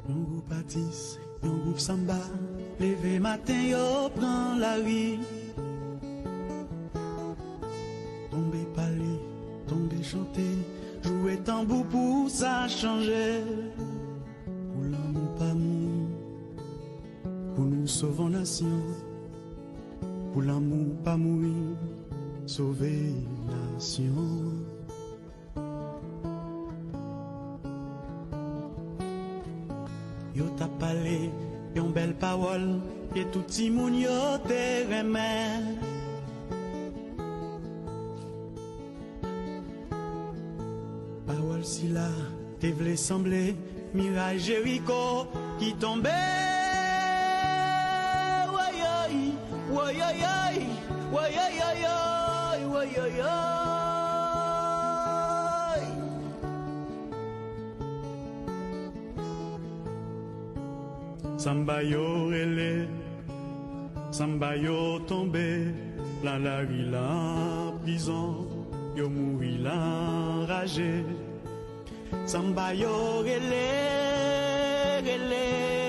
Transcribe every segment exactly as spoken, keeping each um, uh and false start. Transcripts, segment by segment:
Yon gwoup atis, yon gwoup sanba, leve maten yo pran lari. Tonbe pale, tonbe chante, joure tanbou pou sa chanje. Pou lanmou pa mouri, pou nou sove yon nasyon. Pou lanmou pa mouri, sove nasyon. Yo t ap pale yon bèl pawòl ke tout timoun yo te renmen. Pawòl sila te vle sanble miray Jeriko ki tonbe. Woyoy, woyoyoy, woyoyoyoy, woyoyoy. Sanba yo rele, sanba yo tonbe, lan lari, lan prizon, yo mouri lan raje. Sanba yo rele, rele,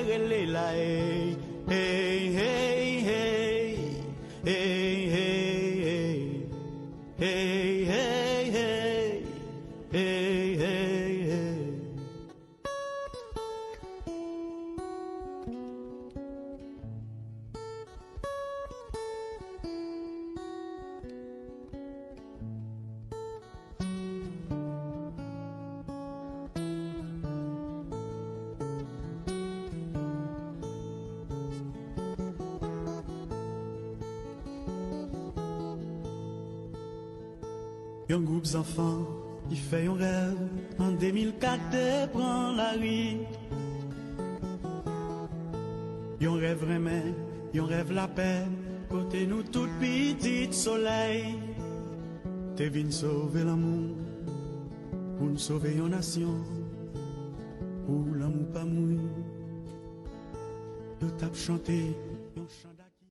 rele la, ey, hey, hey, hey, hey, hey, hey, hey, hey, hey, hey, hey, hey. Yon gwoup zanfan ki fè yon rèv an de mil kat te pran lari. Yon rèv renmen, yon rèv lapè, kote nou tout pitit solèy te vin sove lanmou, pou n sove yon nasyon, pou lanmou pa mouri. Yo t ap chante yon chan